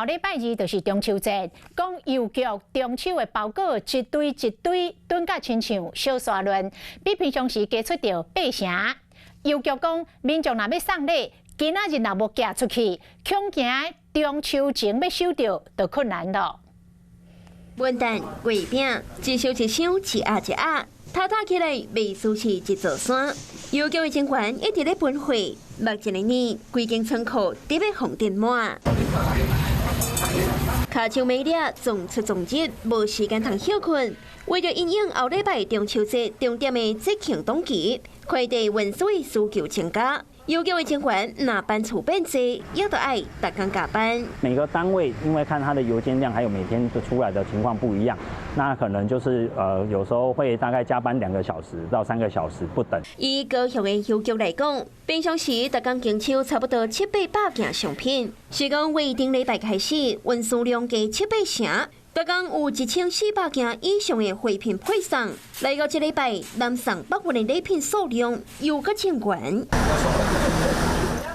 後禮拜二就是中秋節，講郵局中秋的包裹一堆一堆，囤甲親像小沙崙，比平常時加出著八成。郵局講，民眾若欲送禮，今仔日若無寄出去，恐驚中秋前欲收著就困難咯。文旦、月餅，一箱一箱，一盒一盒，疊疊起來，袂輸是一座山。郵局的人員一直咧搬貨，目前的呢，規間倉庫得欲予填滿。跤手猛掠，撞出撞入，無時間通歇睏。為著因應後禮拜中秋節重點的節慶檔期，快遞運輸的需求增加。郵局的人員若班次變濟，也著愛逐工加班。每個單位因為看它的郵件量，還有每天的出來的情況不一樣，那可能就是有時候會大概加班2個小時到3個小時不等。以高雄的郵局來講，平常時逐工經手差不多七八百件商品，是講為頂禮拜開始運輸量加七八成，逐工有1400件以上的貨品配送。來到這禮拜，南送北運的禮品數量又閣增懸。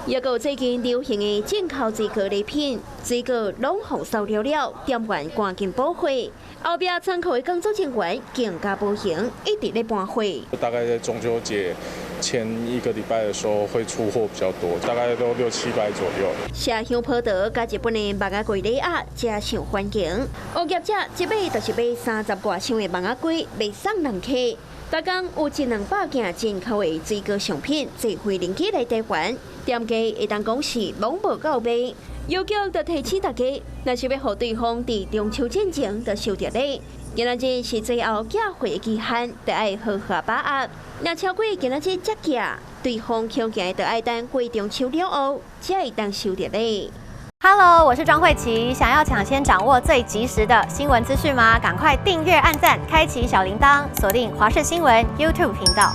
抑閣最近流行的進口水果禮品，水果攏予收了了，店員趕緊補貨。後壁倉庫的工作人員更加無閒，一直咧搬貨。大概在中秋節前一個禮拜的時候會出貨比較多，大概都六七百左右。麝香葡萄佮日本的蠓仔龜禮盒誠受歡迎。有業者一買就是買三十外箱的蠓仔龜，欲送人客。逐工有一兩百件進口的水果商品坐飛輪機來台灣，店家會當講是攏無夠賣。郵局就提醒大家，若是欲予對方佇中秋進前就收著禮，今仔日是最後寄貨的期限，著愛好好把握。若超過今仔日才寄，對方恐驚著愛等過中秋了後，才會當收著禮。 Hello，我是莊慧琪。想要搶先掌握最及時的新聞資訊嗎？趕快訂閱、按讚、開啟小鈴鐺，鎖定華視新聞 YouTube 頻道。